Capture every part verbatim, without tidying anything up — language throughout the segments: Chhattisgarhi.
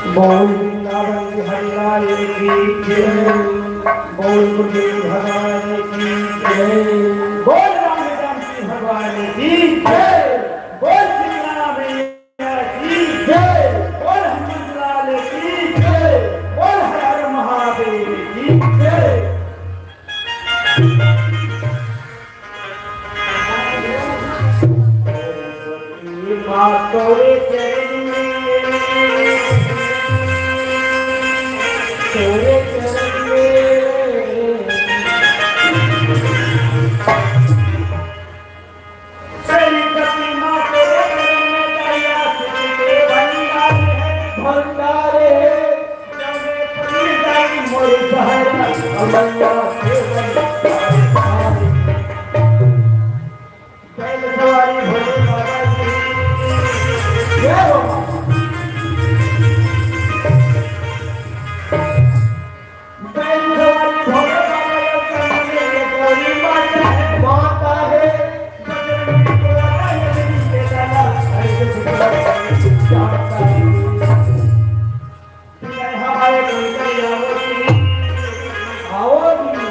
बोल वृंदावन बिहारी लाल की जय। बोल गुरुदेव भगवान की जय। बोल राम जानकी भगवान की जय। बोल सीता मैया की जय। बोल हनुमंत लाल की जय। बोल हर हर महादेव की जय। माँ तोरे चरण में, तोरे चरण में, सरस्वती माँ तोरे चरण में दया सिंधु के भंडार है, भंडार है। माता है। आओ जी।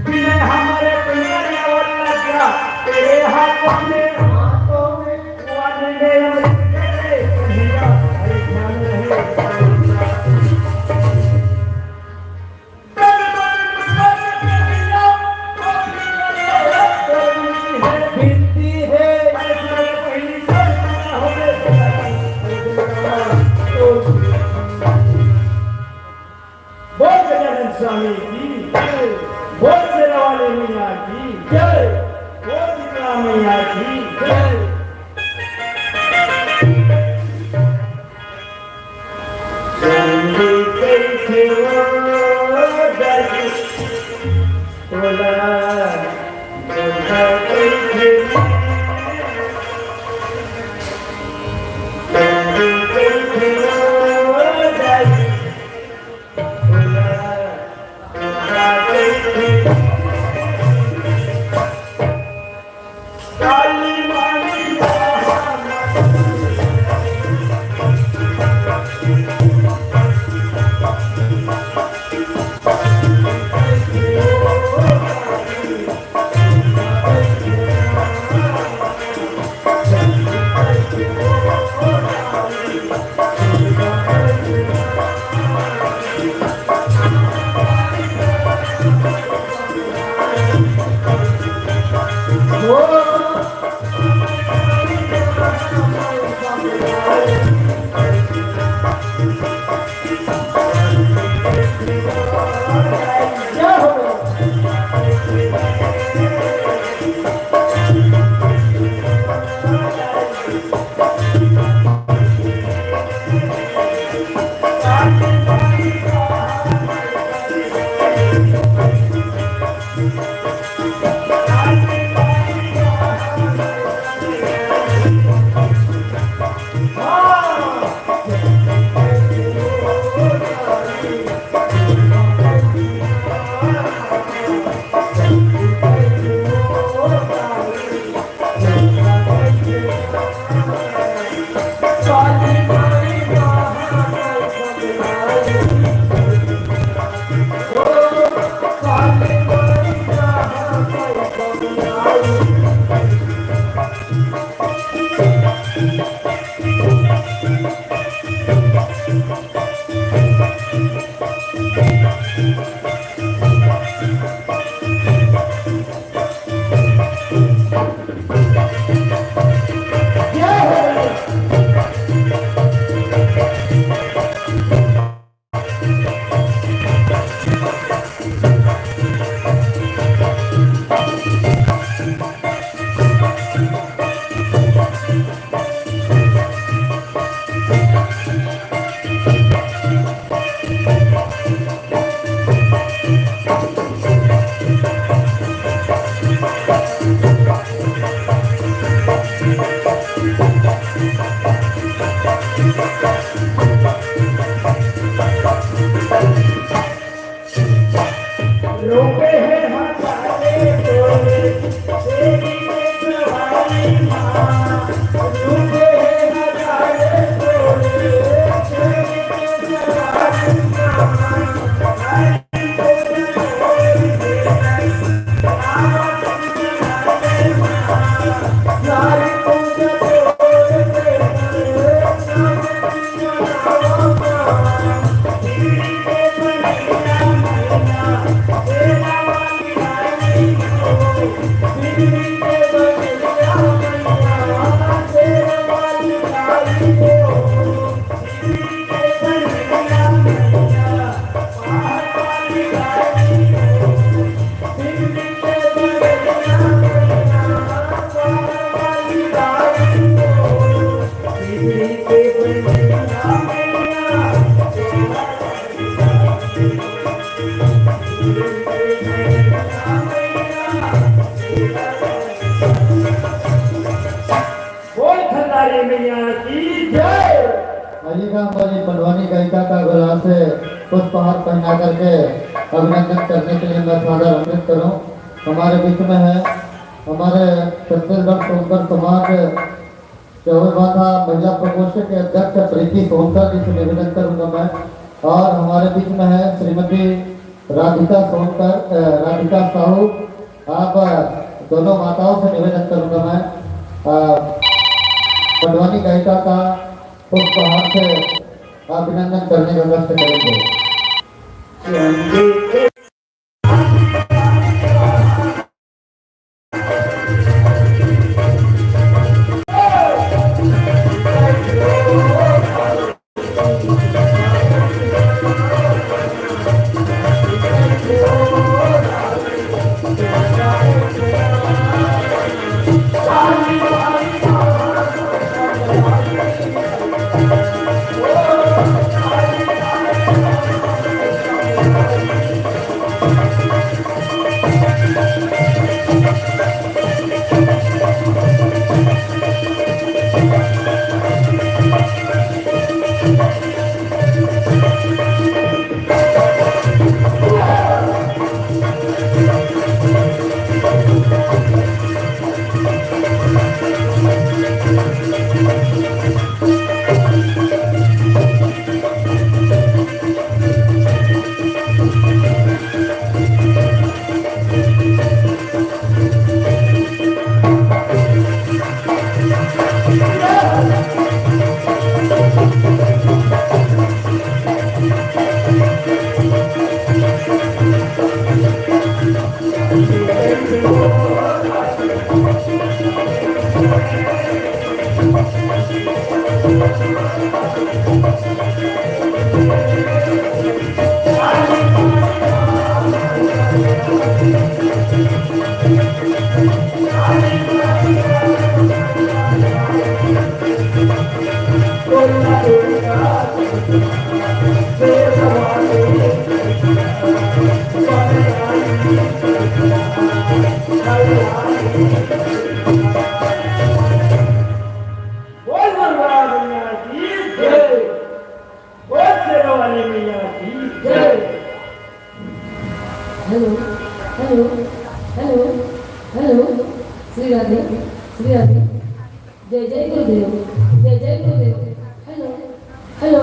बिना हमारे प्यारे और लज्जा तेरे हाथों में, हाथों में। वाले में अमृत के कन्हैया, हरे ध्यान रहे। बोल गजानन स्वामी की जय। बोल शेरा वाले मैया की जय। बोल शीतला मैया की जय। बोल खंडारी मैया की जय। आइएगा, हमारी पंडवानी गायिका का गुलाब से पुष्पहार पहना करके अभिनंदन करने के लिए मैं सादर आमंत्रित करूं। हमारे बीच में है हमारे छत्तीसगढ़ सोनकर समाज चौरबांधा महिला प्रकोष्ठ के अध्यक्ष प्रीति सोनकर जी से निवेदन करूंगा मैं। और हमारे बीच में है श्रीमती राधिका सोनकर, अ, राधिका साहू। आप, अ, दोनों माताओं से निवेदन करूंगा मैं, अ, पंडवानी गायिका का पुष्पहार से अभिनंदन करने का कष्ट करेंगे। बोल दुर्गा मैया की जय। बोल शेरा वाली मैया की जय। Hello, hello, hello, hello. Shri Radhe, Shri Radhe. जय जय गुरुदेव, जय जय गुरुदेव। Hello, hello,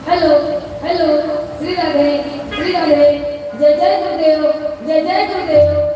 hello, hello. Shri Radhe, Shri Radhe. जय जय गुरुदेव, जय जय गुरुदेव।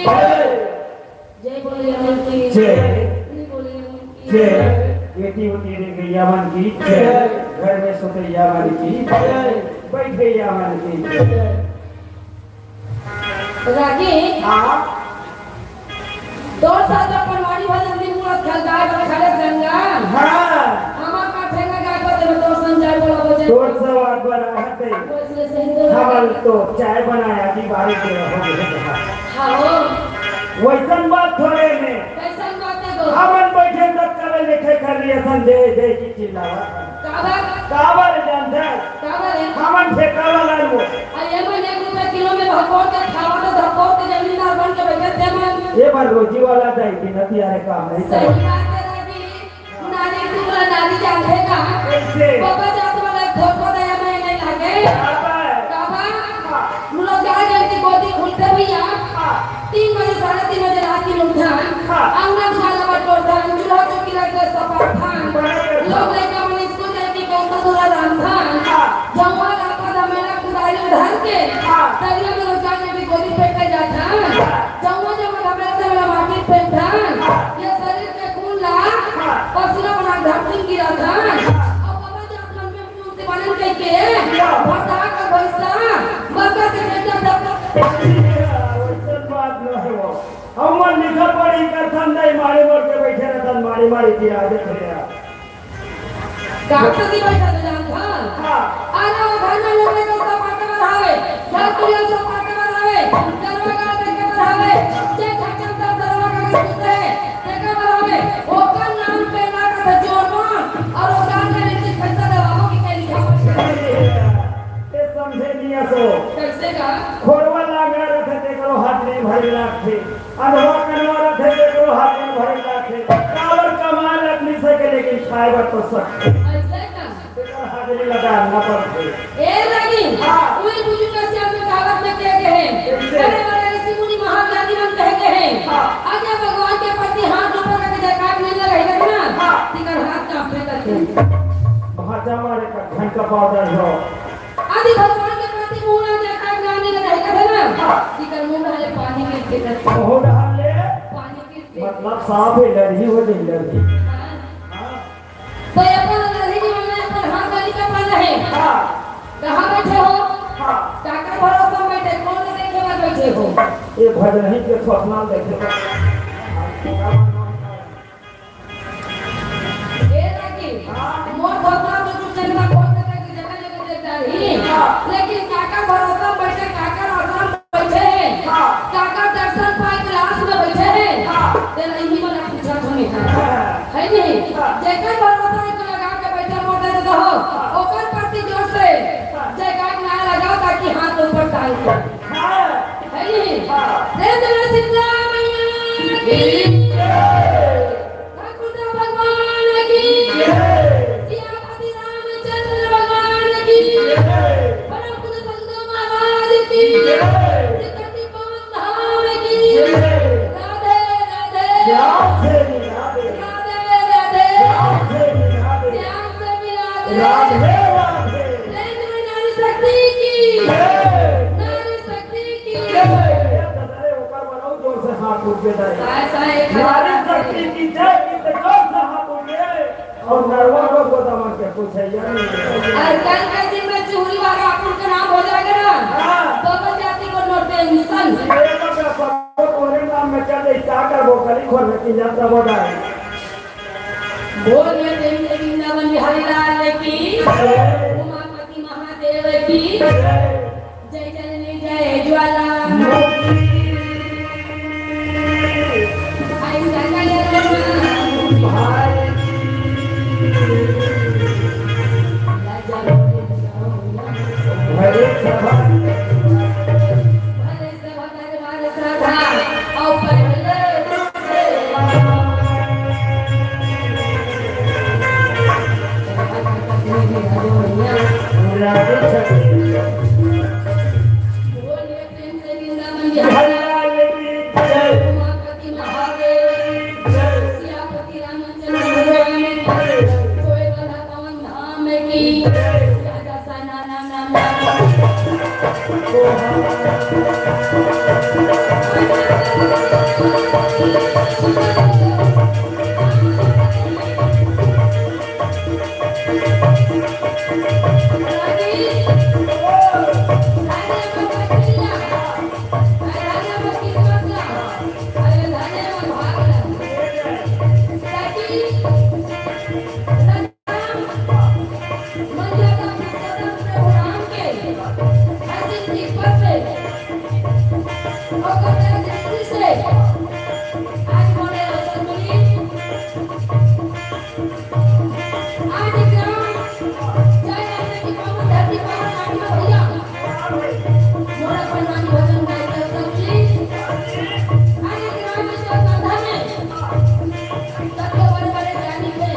जय। जय बोले अमर की। जय। जय बोले अमर की। जय। बेटी उठी रे गैया मन की। जय। घर में सोतैया मन की। जय। बैठ गैया मन की। जय। रागी। हाँ। तोर साथ अपन वाणी भजन दिन मूरत खल गाय बर खड़े गंगा। हाँ। हमार का ठेंगा गाय बर देवे तोर संग चाय बोला बजे। तोर सवाद बना हते। वो इसलिए सही तो हमन तो चाय बनाया जी बारी के हो गए। हाँ हो। वैसन बात थोड़े ने। कैसन बात है तो? हमन बैठे तब करे लेखे कर लिया सन दे दे की चिल्लावा। काबर? काबर जानथस? काबर है? हमन ठेका वाला लोग। अरे ये मन एक रुपया किलो में भकोर के खावा तो धकोर के जमींदार बन के बैठे थे मन। ये बार रोजी वाला जाए कि नती यारे काम नहीं सही करे। बात है दादी। नारी टुकड़ा नारी जानथे का? कैसे? बाबा जात वाला धोखो दया में नहीं लागे। काबर? काबर? हाँ। मुलो जा जन की गोदी खुलते भैया। हाँ। तीन बजे, साढ़े तीन बजे रात की उठथन। हाँ। अंगना दुआर ला बटोरथन, चूल्हा चौकी ला के सपाटथन। बराबर। लोग लइका मन स्कूल जाए के कौन दूरा रांधथन। हाँ। जम्मो रात भर मेला कुदारी धर के, हाँ। तरिया में रोजान में भी गोदी फेंके जाथन। हाँ। जम्मो जम्मो लमेला तमेला माटी फेंकथन। हाँ। ये शरीर के खून ला, हाँ। पसीना बना धरती में गिराथन। हाँ। अब बाबा जात मन में मुंह से बनन कह के, हाँ। भड़का कर भैंसा, मरका के बेटा तब वैसन बात न हो। हमन लिखा पढ़ी करथन नहीं, मारे मोर के बैठे रहथन, मारे मारे की आदत है। का सदी बैठा तो जान था? हाँ। अरे वो घर में लोग तो सब बातें बढ़ावे, घर को ये सब बातें बढ़ावे, दरवाजा देख के बढ़ावे, जे खटम तब दरवाजा के सुनते हैं, देखा बढ़ावे, ओकर नाम पे ना का जोर मान, और वो जान के नहीं पैसा दबावो कि कहीं लिखा पढ़ी। ये समझे नहीं है सो। कैसे का? खोरवा लांगड़ा रथे, तेकरो हाथ नहीं भरे लागथे। अधवा कनवा रथे, तेकरो हाथ नहीं भरे लागथे। काबर कमाए लग नहीं सके, लेकिन खाए बर तो सकथे। ऐसे का? तेकर हाजिरी लगा ना पड़थे। ए रागी, हाँ। वही बुजुर्ग सियान में कहावत में कह गए हैं। कैसे? बड़े बड़े ऋषि मुनि महाज्ञानी मन कह गए हैं। हाँ। अगर भगवान के प्रति हाथ ऊपर करके जयकार नहीं लगाएगा ना, हाँ। तेकर हाथ कांपने लगथे। भाचा मारे का घन का पावडर हो। आदि भगवान के प्रति मुंह ना देखा, ज्ञानी के नहीं कहे ना। हाँ। इकर मुंह में हले पानी गिर के करता। हो रहा ले। पानी गिर के। मतलब साफ है, लड़ही हो जाए, लड़ही। हाँ। हाँ। तो ये अपन लड़ही नहीं होना, अपन हाथ वाली का पाना है। हाँ। कहाँ बैठे हो? हाँ। काकर भरोसा बैठे, कौन देखे बर बैठे हो? ये भजन ही के सपना देखे। ए रागी, हाँ। मोर भगवान तो तू चंदा खोल के देख, जगह जगह देख डाली। हाँ। लेकिन काकर भरोसा बैठे, काकर आश्रम बैठे हैं। हाँ। काकर दर्शन पाए के लाश में बैठे हैं। हाँ। ते नहीं मना पूछा तुम्हें। हाँ। है नहीं? हाँ। जेकर भरोसा एक लगा के बैठा मोटे तो हो, हाँ। ओकर प्रति जोर से हाँ। जयकार ना लगाओ ताकि हाथ ऊपर टांग के। हाँ। है नहीं? हाँ। प्रेम से शीतला मैया की। जय। ठाकुर भगवान की जय। सियापति रामचंद्र भगवान की जय। परम पूज्य संत महाराज की जय। श्री पवन धाम की जय। राधे राधे। श्याम से भी राधे। राधे राधे। श्याम से भी राधे। श्याम से भी राधे। राधे राधे। जय जय नारी शक्ति की। जय। नारी शक्ति की। जय। अरे ऊपर बनाओ, जोर से हाथ उठ के जाए। साए, साए, एक नारी हजार शक्ति की जय की तो जोर से हाथ उठ गए। और नरवा को गोदामन के पूछे, यार। और कल के दिन में चूड़ी वाला अपन का नाम हो जाएगा ना, हाँ। तो बन जाती को no tension। ये तो क्या सब तुम्हारे नाम में चल रही, क्या कर वो गली खोल रखी, यात्रा हो जाए। बोल में प्रेम से वृंदावन बिहारी लाल की, जय। उमापति महादेव की, जय। जय जननी जय ज्वाला। आई संगल भले सभा दरबार साधा और पहले ओकर दृष्टि से आज मोरे अवसर मिली। आज ग्राम जय अम्बे की पावन धरती, पावन माटी में भैया, मोर अपन माटी भजन गाय के अवसर मिली। आज ग्राम के संबंध में सबके बड़े बड़े ज्ञानी थे,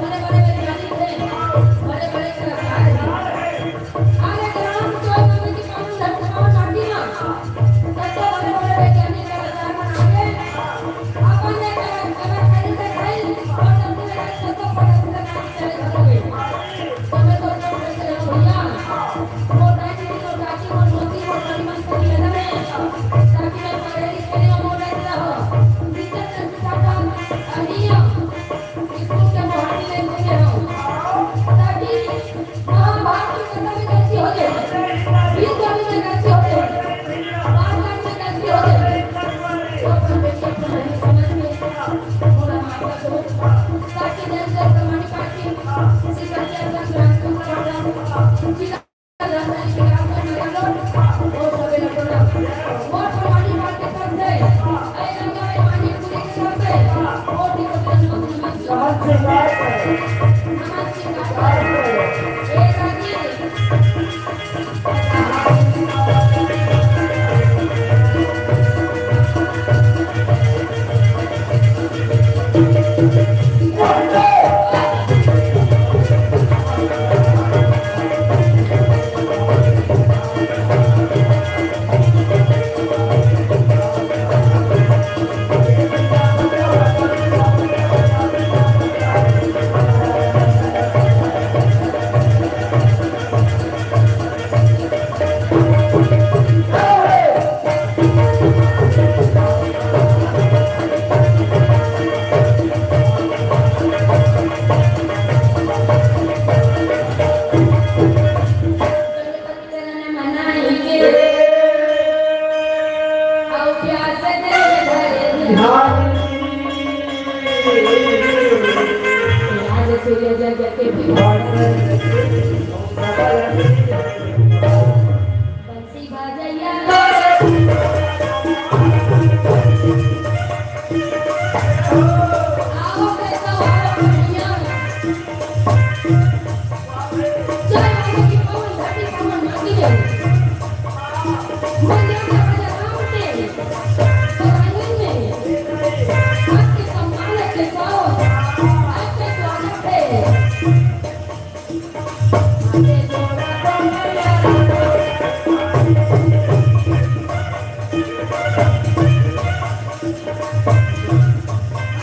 बड़े बड़े वैज्ञानिक थे, बड़े बड़े कलाकार थे। अरे ग्राम के संबंध की पावन धरती, पावन माटी में सबके बड़े बड़े वैज्ञानिक कलाकार मन आके अपन एक कलाकारी दिखाई और सबके लगा सबको पता चला कि चले घर में। तो मैं तो सब कैसे रहो भैया, वो टाइम में तो काकी और मोती और परिमल को भी लगा है, ताकि मैं पढ़े लिखे नहीं, वो नहीं रहो। टीचर ने सिखाता, अभी हम स्कूल के मोहानी ले लेते हो, ताकि महाभारत में कतका भी गलती हो जाए, भीम गढ़ी में गलती हो जाए, बारदार में गलती हो जाए, वो अपन बेटी अपना नहीं समझ में, थोड़ा माफ कर दो, ताकि जन जन कमानी पार्टी, सिकंदर संक्रांति का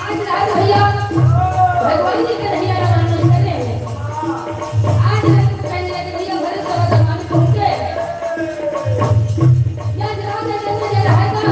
आज रात भैया भगवान जी के नैया में नाम नहीं करे। आज रात पहले के भैया भरे सब भगवान पहुंचे। या जरा से जन्म जे रहेगा,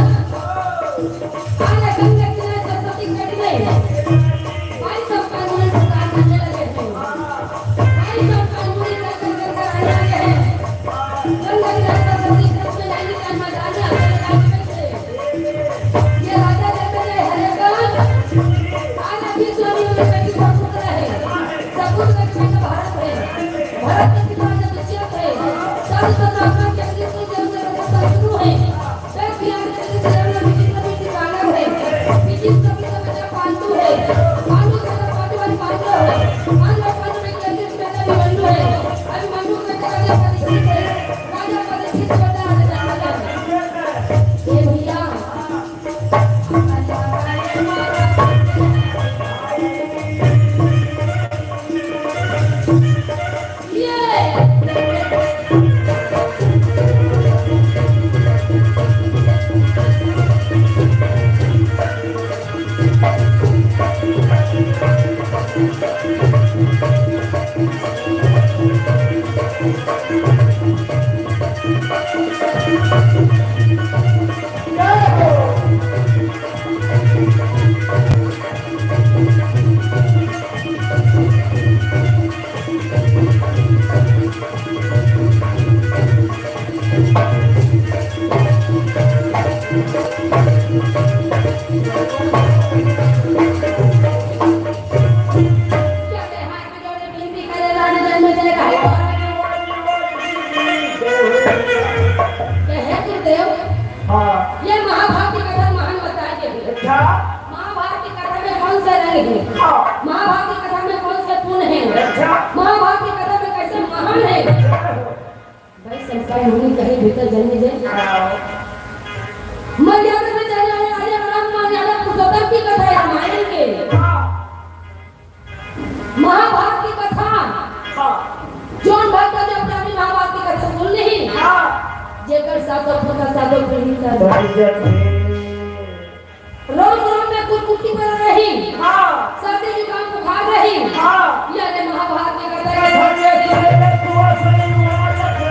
हाँ। ये महाभारत की कथा महान बताए गे हे। अच्छा। महाभारत की कथा में कौन सा रंग है? हाँ। महाभारत की कथा में कौन से पुण्य है? अच्छा। महाभारत की कथा में कैसे महान है? अच्छा। भाई, संस्कार होनी चाहिए, भीतर जन्मे जाए। हाँ। मर्यादा में जाने वाले राजा राम, मर्यादा पुरुषोत्तम की कथा है रामायण के। हाँ। महाभारत की कथा। हाँ। जौन भाई का जो अपनी महाभारत की कथा सुन ली। हाँ। जेकर सातों पुत्र सातों पीढ़ी का भाई जब भी रोम रोम में कुटकुटी पर रही। हाँ। सर्दी जुकाम बुखार रही। हाँ। ये रे महाभारत की कथा। कथा ये सुने ले, दुआ सुने, दुआ सुने।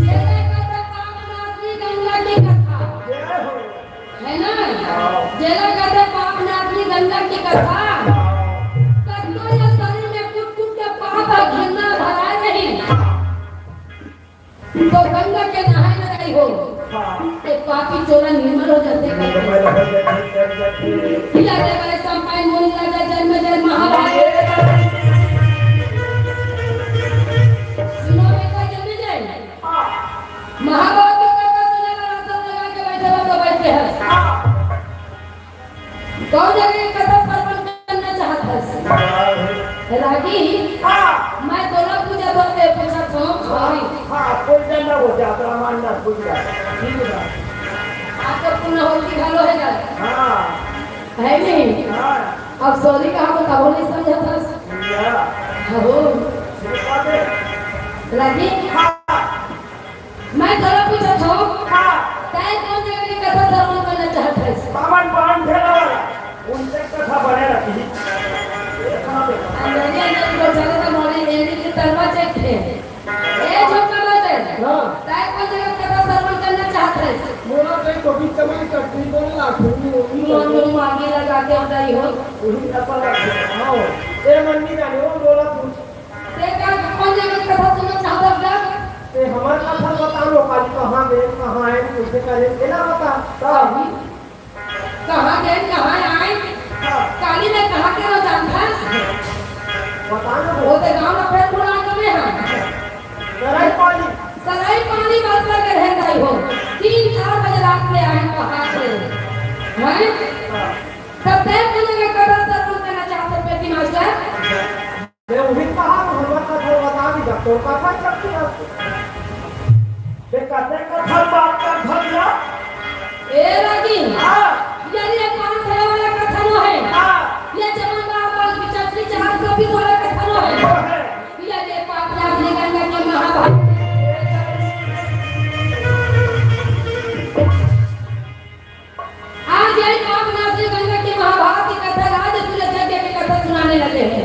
ये रे कथा पाप नाशनी गंगा की कथा। जय हो। है ना? जेला कहते पाप नाशनी गंगा की कथा। तब तो ये शरीर में कुछ कुछ के पाप और घृणा भरा नहीं। तो गंगा के नहाए लगाई हो। ये पापी चोरा निर्मल हो जाते हैं। या देवाय संपाय मोहिनी राजा जन्म जन्म महाभारत। सुनो बेटा, जल्दी जाए। महाभारत की कथा सुने वाला सब लगा के बैठे हो तो बैठे हैं। कौन जगह की कथा श्रवण करना चाहत हस? रागी? हाँ। मैं तोला पूछत हों, ते पूछत हों, sorry। हाँ, कोई डर ना हो जा, ब्राह्मण ना पूछ जा। ठीक है। आपका पुण्य होती घालो है ना? हाँ। है नहीं? हाँ। अब sorry कहा तो तबो नहीं समझत हस। या। हो। ठीक बात है। रागी? हाँ। मैं तोला पूछत हूँ, हाँ। तैं कौन जगह की कथा श्रवण करना चाहत हस? हमन बांध फेरा वाला, उनसे कथा बने रखी। अंजलि, अंजलि को चले तो मोरे एड़ी के तरवा चेक थे। ए झोंका बाटे। हाँ। तैं कौन जगह की कथा श्रवण करना चाहत हस? मोला तो एक कविता में कटनी बोले ला, फिर भी वो भी मोर मुंह मांगी लगा के उठाई हो। वही नशा लग गया। हाँ। ए मन नहीं जाने, वो बोला पूछ। ते का कौन जगह कथा सुनना चाहत हस गा? ते हमर कथा बता लो, काली कहाँ गए, कहाँ आए, कैसे करे, तेला बता। का? कहाँ गए, कहाँ आए? हाँ। काली मैं कहाँ के रहो जानत हस? बता ना। वो ते गाँव में फेर बुला के मैं हाँ। सराय पानी। सराय पानी बस लगे रहता ही हो। तीन चार बजे रात में आए कहाँ से? हैं? हाँ। तब ते कौन जगह कथा श्रवण करना चाहत हस, बेटी मास्टर? मैं वही कहा, तो हमर कथा बता दी, जब तोर कथा चलती है। ते कते कथा बात कर धर जा। ए रागी, हाँ। यार ये पाँच सौ वाला कथा नो है। हाँ। ये जमन बाबा की चटनी चार सौ बीस वाला कथा नो है। वो है। यार ये पाप नाश निकलने के महाभारत। आज यही पाप नाशनी गंगा की महाभारत की कथा, राजसूय यज्ञ की कथा सुनाने लगे हैं।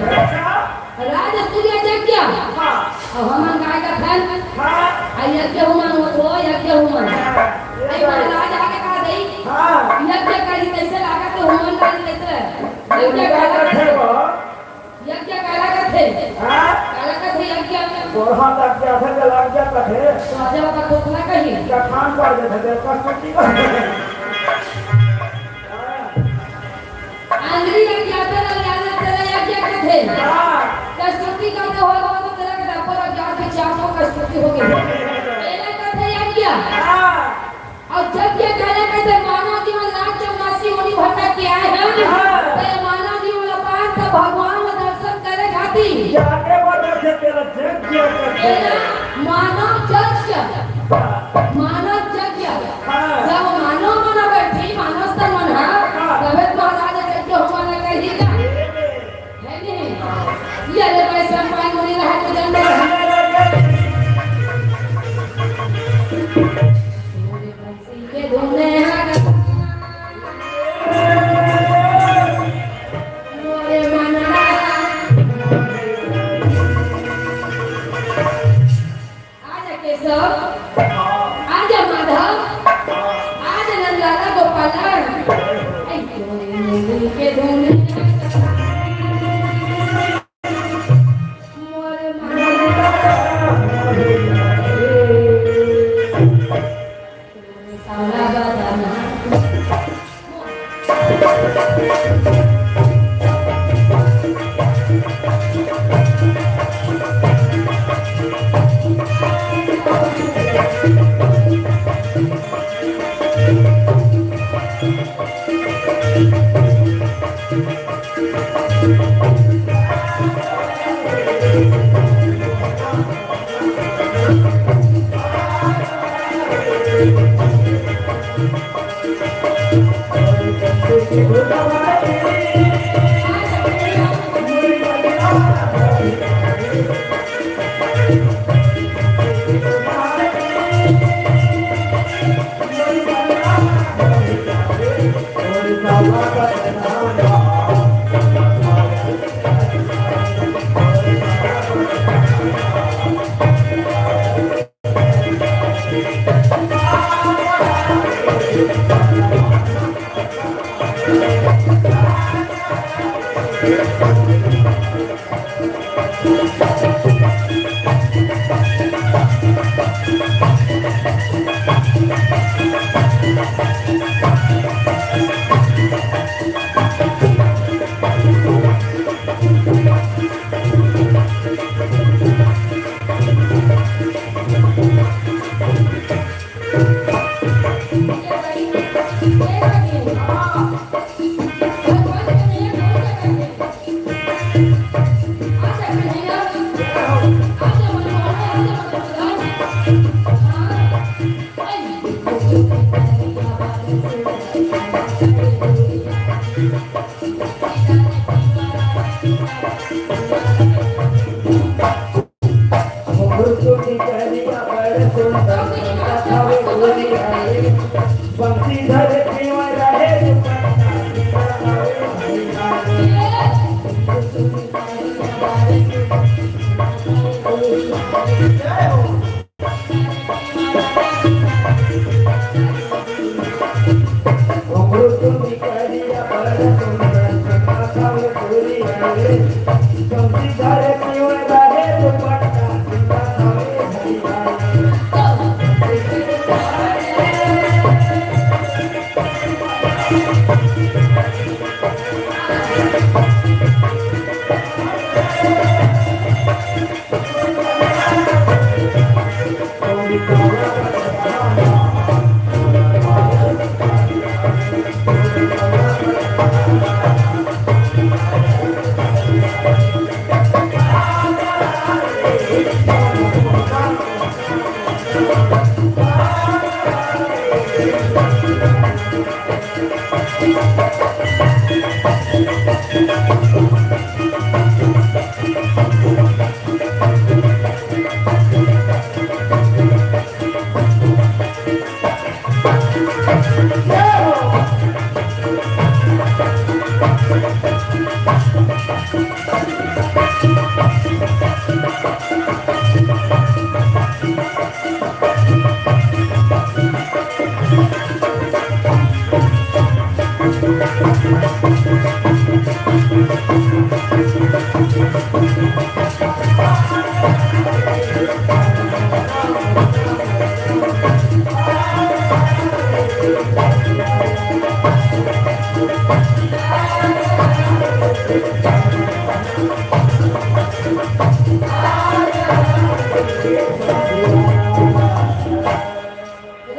राजसूय यज्ञ। हाँ। अब हमन काय कथन? हाँ। आ यज्ञ हुमन हो, तो यज्ञ हुमन। हाँ। अरे महाराज आगे का दई? हाँ। यज्ञ करी तैसे लागत है, हुमन करी तैसे। यज्ञ उल्टा काला कथे कथे। वो। यज्ञ काला कथे? हाँ? काला कथे यज्ञ? गोरहा लग गया था, जला गया कथे। तो आजा बाबा खोखला कही। कथान पड़ गया था, जब कस्तूरी को। हाँ। आंगरी यज्ञ आता ना, लाना तेरा यज्ञ कथे। हाँ। कस्तूरी का तो हो, हो तो तेरा के डब्बा लग गया, फिर चार सौ कस्तूरी हो गई। तेरा कथे यज्ञ। हाँ। अउ जब ये कहले कहते मानव जीवन लाख चौरासी योनि भटक के आए हैं, हाँ। तो ये मानव जीवन ला पाए तो भगवान का दर्शन करे खातिर। जाके बोल रहे थे तेरा जग किया करते हैं। मानव जग, मानव जग। हाँ। जब मानव मन बैठी, मानव तन मन, हाँ। हाँ। तबे तो महाराज जग के होने लगे ही का। है नहीं? ये ले भाई सब पानी मुड़ी रहा तो जंगल है। के धुने हर मोरे मनवा। आजा केशव, आजा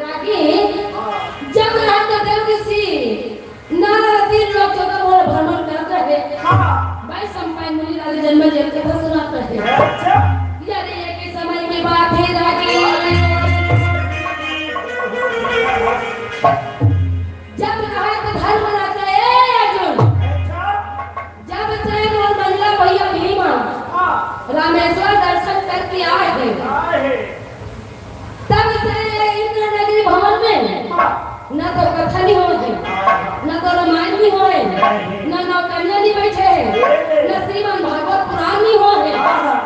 रागी, जब रात के देव ऋषि नारद तीन लोक चौदह भुवन भ्रमण करत रहे, हाँ। भाई संपायन मुनि रागी जन्म जय कथा सुनात रहे। अच्छा। यार, ये के समय की बात है रागी। जब कहा तो धर्म राजा, ए अर्जुन, अच्छा। जब से मोर मंझला भैया भीमा हाँ। रामेश्वर दर्शन करके आए हैं, आए हैं। तब से इंद्र नगरी भवन में हाँ। न तो कथा नहीं होए, न तो रामायण नहीं होए, नहीं। न नौ कन्या नहीं बैठे, नहीं। न श्रीमद् भागवत पुराण नहीं होए। हाँ।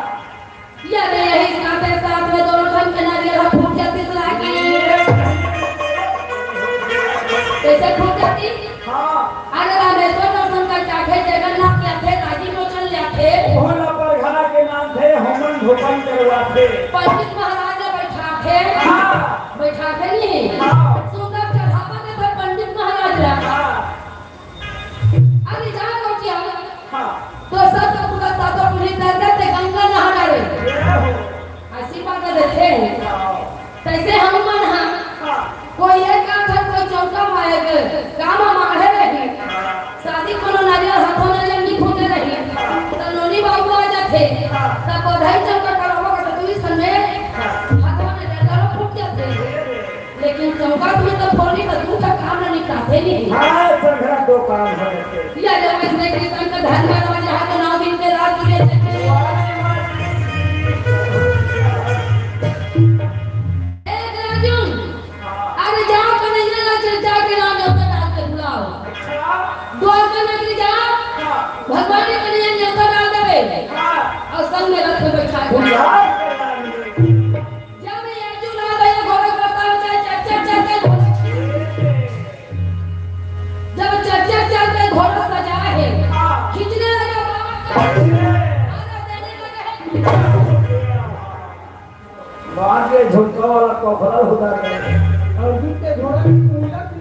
लेकिन चौकात में तो फोड़ी तो दू ठा काम न निपटाते नहीं। हाँ, संघरा दो काम है। या जब इसने कृष्ण का धन में राजा है तो नौ दिन के रात में ए राजू, अरे जाओ कन्हैया ला चल, जाके राम देवता डाल के बुलाओ। द्वारका नगरी जाओ, भगवान के कन्हैया नेवता डाल देवे। और संग में रथ में बैठा के जब ये अर्जुन आ गया, घोड़ा करता हो जाए, चल, चल, चल, चल। जब चल, चल, चल के घोड़ा सजा है, खींचने लगा बाबा का, आधा देने लगा है। मार के झुमका वाला कोफरा उतार दे। अर्जुन के घोड़ा की पूजा की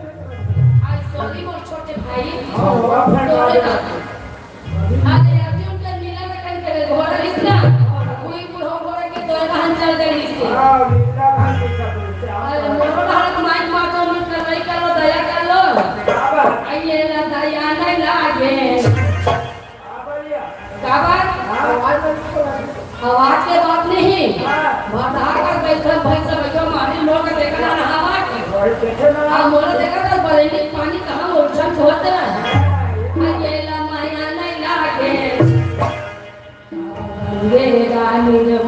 आज सॉरी मोर छोटे भाई। हाँ, बड़ा फैन तो वाले ना। बात है। अरे अर्जुन के नीला रकन के घोड़ा रिसना। कोई बुढ़ो घोड़ा के तो रहन चल गई इससे। हाँ, नीला रकन के चल गई इससे। अरे मोरो रहन माइक मार दो, मन कर रही कर लो, दया कर लो। क्या बात? आइए ला दया नहीं लागे। का बात? आवाज के बात नहीं। बता कर बैठा, भाई सब बैठा, मारी लोग देखा ना रहा आवाज। वही देखे ना। अब मोला देखा था, बरेली पानी कहाँ उलझन होत रहा। अकेला माया नहीं लागे। ये गानी रे।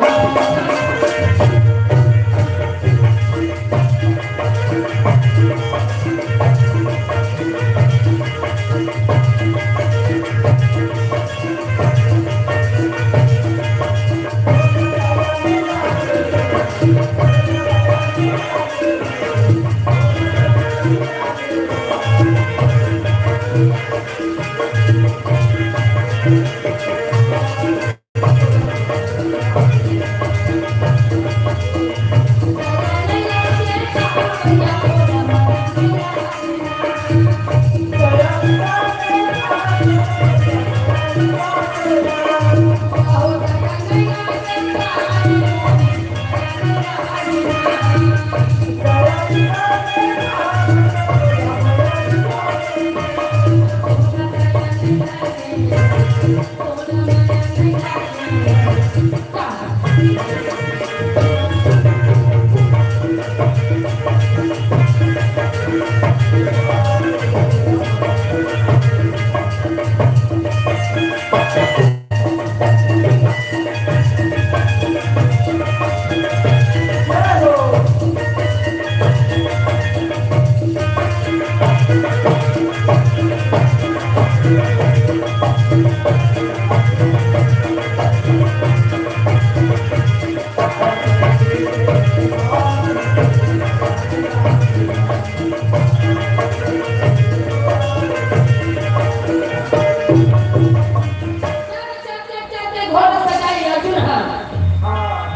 चल, चल, चल, चल, घोड़ा सजाई अर्जुन हा।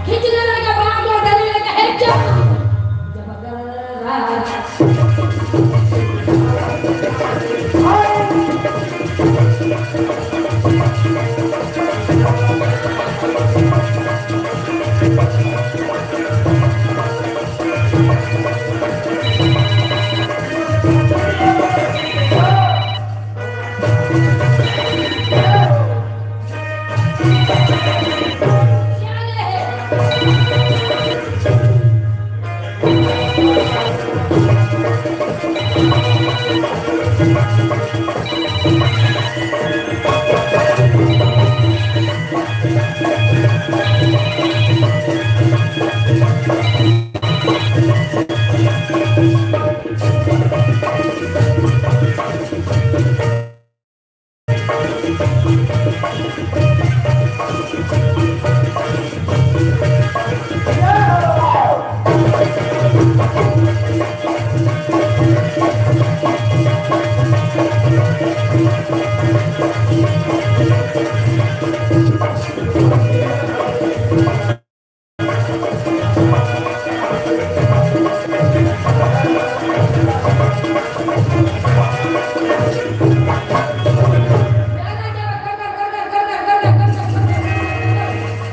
खींचने लगा बाण, वो डरने लगा, "हे, क्या?"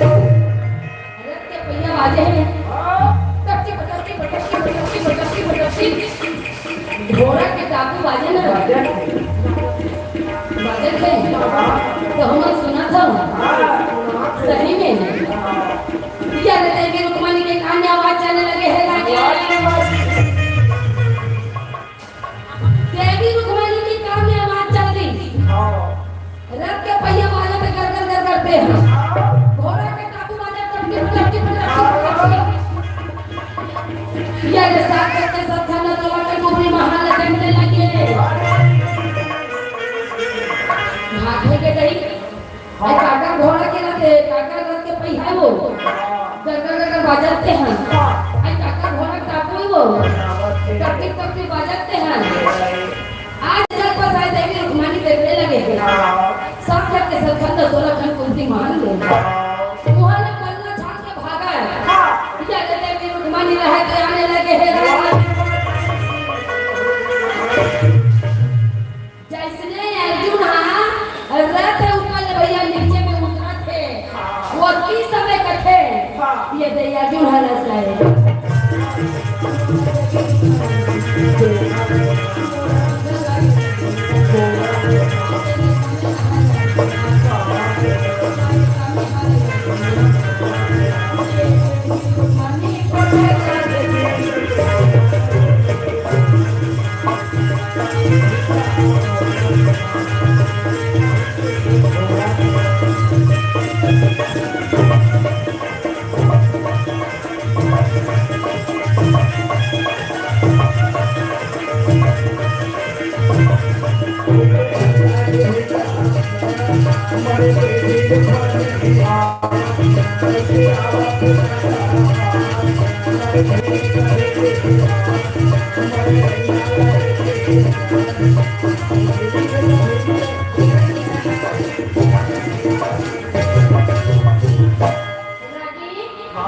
रथ के पहिया बाजे हे। टपकी, पटकी, पटकी, पटकी, पटकी, पटकी। घोड़ा के टापू बाजे ना। बाजे थे। तो हम सुना था। सही में। यार, तेरे के रुक्मणी के कान में आवाज जाने लगे हे राजा। कब के बाजत ते हैं। आज जब पसाय देवी रुक्मानी देखने लगे हैं। हाँ। साक्षात के सतखंड सोलह खंड कुंती मान ले। हाँ। मुहाने पन्ना छाप के भागा है। हाँ। या ले देवी रुक्मानी रहे तो आने लगे हैं। जैसने अर्जुन हा रथ ऊपर ले भैया नीचे में उतरत हे, वो की समय कथे, हाँ। ये दे अर्जुन हा रस है।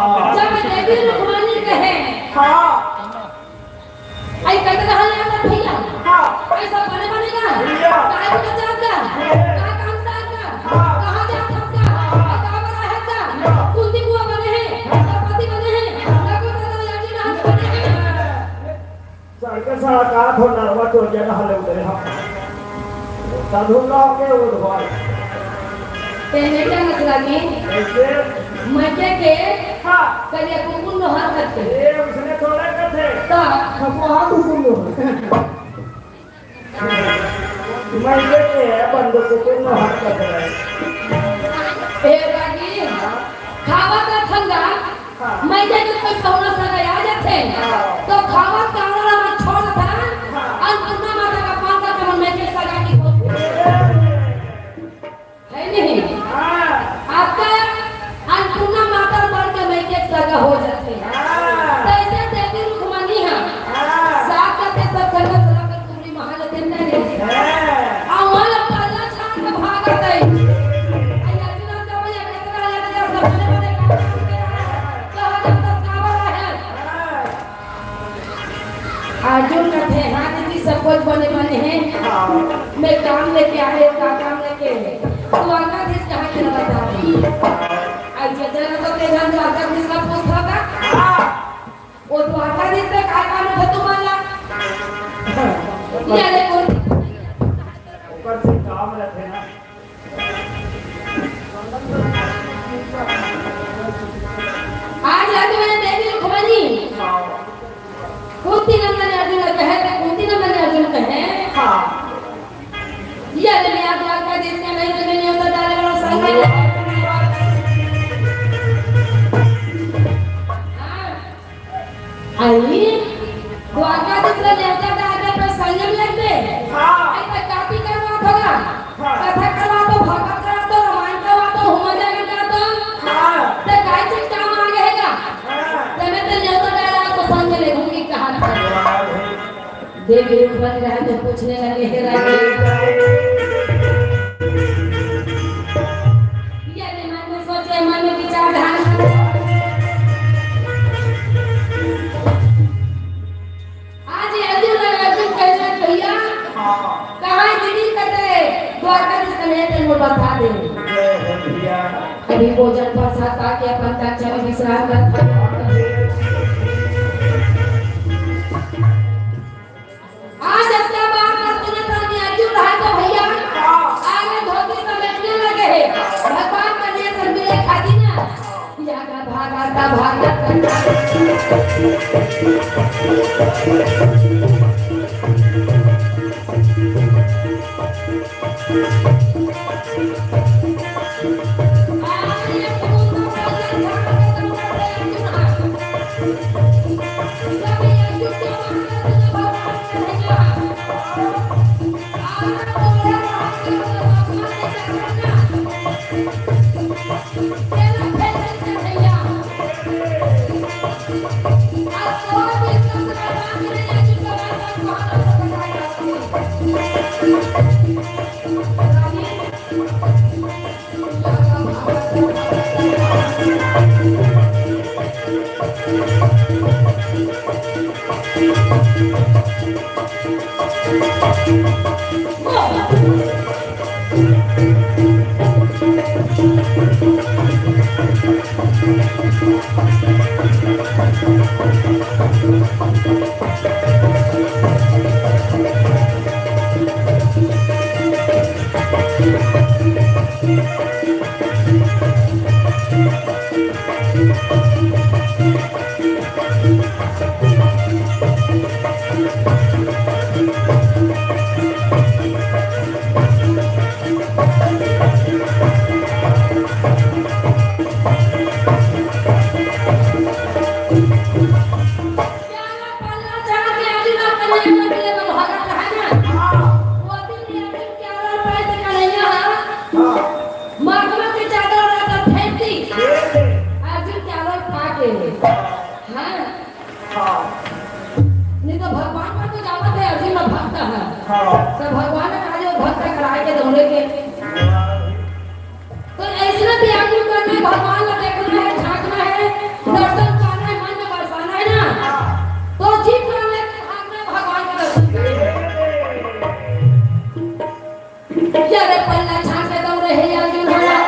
जब देवी रुक्मानी कहे, हाँ। आई कट रहा है ना भैया? हाँ। ऐसा बने बनेगा? भैया। काय को बचाव का? भैया। का काम साथ का? हाँ। कहाँ जात हस का? हाँ। और का बना है का? भैया। कुंती बुआ बने हैं? हाँ। द्रौपदी बने हैं? हाँ। का को साथ यारी ना बने हैं? सड़के सड़क आ थो नरवा चोरिया का हले उतरे हम। साधु लोग के उठवाए। तेने क्या मसला की? कैसे? मइके के हाँ। करिया कुकुर नो हर करते। ए, उसने थोड़ा करते। तो? खपवा कुकुर नो। मइके के बंदो कुकुर नो हर करते। ए बागी, खावा का फंदा, हाँ। मइके के कोई पहुना सगा आ जाथे, हाँ। तो खावा कावड़ा ला छोड़ देथे, हाँ। अन्नपूर्णा माता का पान का कमन मइके सगा की होती। है नहीं? हाँ। आपका अन्नपूर्णा माता बढ़ के मइके सगा हो जाथे। हाँ। तैसे देवी रुक्मणी हा। हाँ। सात करके सब करके सगा के कुमरी महाल देन नहीं। हाँ। आ वाला पल्ला छान के भागत है। आ याचना का भैया कितना लग गया, सब बने बने काम करते हैं। कहा जाता कावड़ा है। हाँ। अर्जुन कथे, "हाँ दीदी, सब कुछ बने बने हैं। हाँ। मैं काम लेके आए हूँ, का काम लेके?" द्वारकाधीश कहाँ के बता दे। आज जरा तो तेरा द्वारकाधीश का पूछता था। हाँ। वो द्वारकाधीश से का काम है तुम ला? ये देखो। ऊपर से काम रखे ना। आज रात में देवी रुक्मणी कुंती नंदन अर्जुन कहे, तो कुंती नंदन अर्जुन कहे, हाँ। ये ले मैं आज द्वारकाधीश का नहीं, तो मैं न्योता डाले वाला संग है। हाँ। आई, द्वारकाधीश ला न्योता डाले पर संयम लगबे। हाँ। आई तो कापी करवा थोड़ा। हाँ। कथा करवा तो, भागवत करवा तो, रामायण करवा तो, होम जागरण करवा तो। हाँ। ते काय चीज काम आ गए का? हाँ। ते मैं तो न्योता डाला तो संग ले घूमी कहा था। देवी रुक्मणी रहे तो पूछने लगे, "हे राजा।" ये मन में सोचे, मन में विचार धारण करे। आज ये अर्जुन और अर्जुन कह रहे, "भैया, हाँ। कहाँ दीदी कटे? द्वारका के समेत मोर बता दे।" जय हो भैया। अभी भोजन प्रसाद पाके अपन कक्षा में विश्राम करता है। आज अतका बात ना सुनत रहनी, अर्जुन रहा तो भैया, हाँ। आगे धोती समेटने लगे हे। भगवान कन्हैया से मिले खाती ना। या का भागा, का भागा, का प्याला पल्ला चढ़ा के आजू ना कन्हैया के लिए में भगत रहे ना। हाँ। वो दिन ये दिन प्याला पाए से कन्हैया, हाँ। मखमल के चादर ओढ़ा कर फेंक दी। फेंक दी। अर्जुन प्याला खा के। हाँ। हाँ। नहीं तो भगवान पर तो जावत है, अर्जुन में भक्त है। हाँ। तो भगवान ने कहा, जो भक्त कराए के दौड़े के। हाँ। तो ऐसने व्याकुल करना है, भगवान ला देखना है, झांकना है, दर्शन पाना है, मन में बरसाना है ना। तो जी प्राण लेके भागना है भगवान का दर्शन करने। ये रे पल्ला छान के दौड़े है अर्जुन भगवान।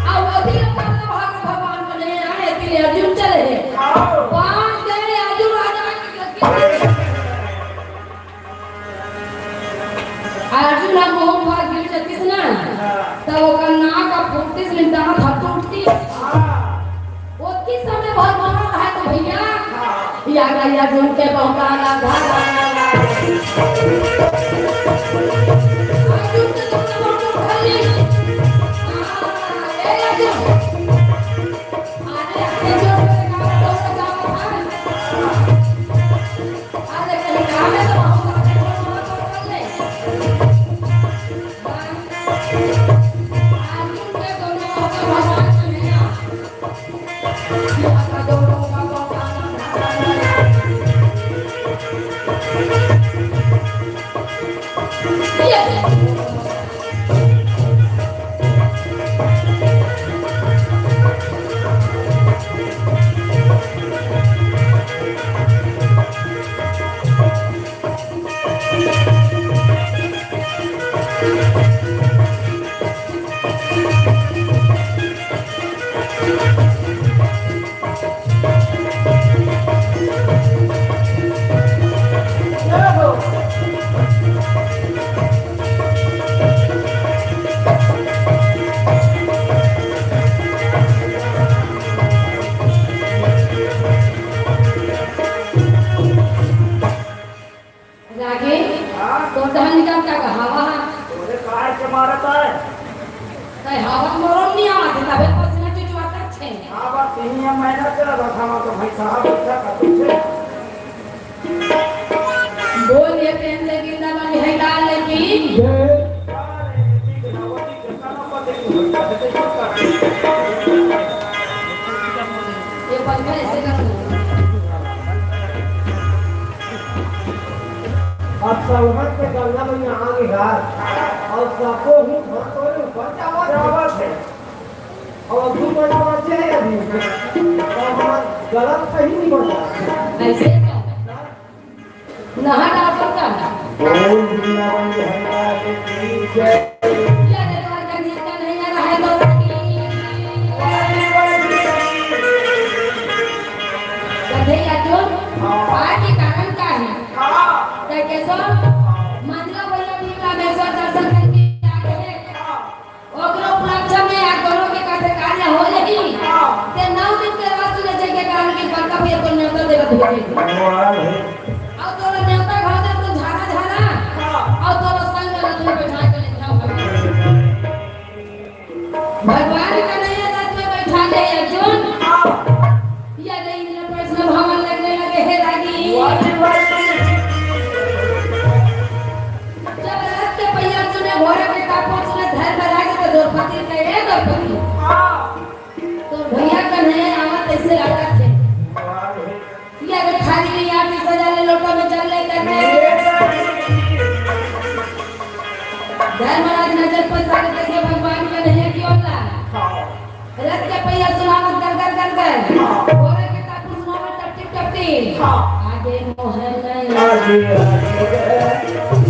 अब वो भी अपना भाग भगवान को नहीं आए, इसलिए अर्जुन चले हैं। पहुंच गए अर्जुन राजा की गद्दी। अर्जुन ह मुंह भाग गिर जतिस ना, त ओकर नाक ह फूटतिस, ले दांत ह टूटतिस। ओतकी समय भगवान कहे तो भैया, या गया अर्जुन के बहुता ना धारा। अर्जुन के बहुता बहुत धर ली। ए अर्जुन। अरे, अर्जुन के गाना बहुत गाना था। रागे, हाँ? तो डहन निकल का हवा हा? तोरे कार के मारत है। तै हवा मरम नहीं आवत है, तबे पसीना चुचुआता छे। हाँ, बात यही है, मेहनत कर रहा था, तो भाई साहब अच्छा कर दो छे। बोल ये प्रेम से वृंदावन है लाल की। जय। ये पंखा ऐसे कर दो। अब संगत के गंगा मैया आगे हाथ और सबको ही हाथ और ऊपर चावल। चावल है। और अब दू बजे बचे हैं अभी। तो हमारा गलत सही नहीं बता। ऐसे का? नहा डाल पड़ता है। बोल वृंदावन बिहारी लाल की जय। या रे द्वारकाधीश कन्हैया रहे तो रानी। कन्हैया जो पार के कारण का है? हाँ। क्या कैसो? मंझला भैया भी रामेश्वर दर्शन करके आ गए। ओकरो उपलक्ष्य में आ दोनों के कथे कार्य हो जाही। हाँ। ते नौ दिन के रात सूरज के कारण की बड़का भैया तो न्योता देवत हो जाही। वाह भाई। और तोला न्योता घाव दे तो झारा झारा। हाँ। और तोला संग में रथ में बैठा के ले जाओ। भगवान कन्हैया रथ में बैठा ले अर्जुन। हाँ। या रे इंद्र प्रश्न भवन लगने लगे हे रागी। वाह जी, वाह जी। जब रथ के पहिया सुने घोड़ा के टापू सुने धर्मराज तो द्रौपदी कहे, "ए द्रौपदी, तोर भैया कन्हैया आवत तैसे लागत हे।" या रे थारी में आके सजा ले, लोटा में जल ले करके। धर्मराज नजर पर सारे देखे भगवान कन्हैया की ओर ला। रथ के पहिया सुनावत गरगर गरगर। घोड़े के टापू सुनावत टपटिप टपटिप। हाँ। आगे मोहल्ला। आगे, आगे।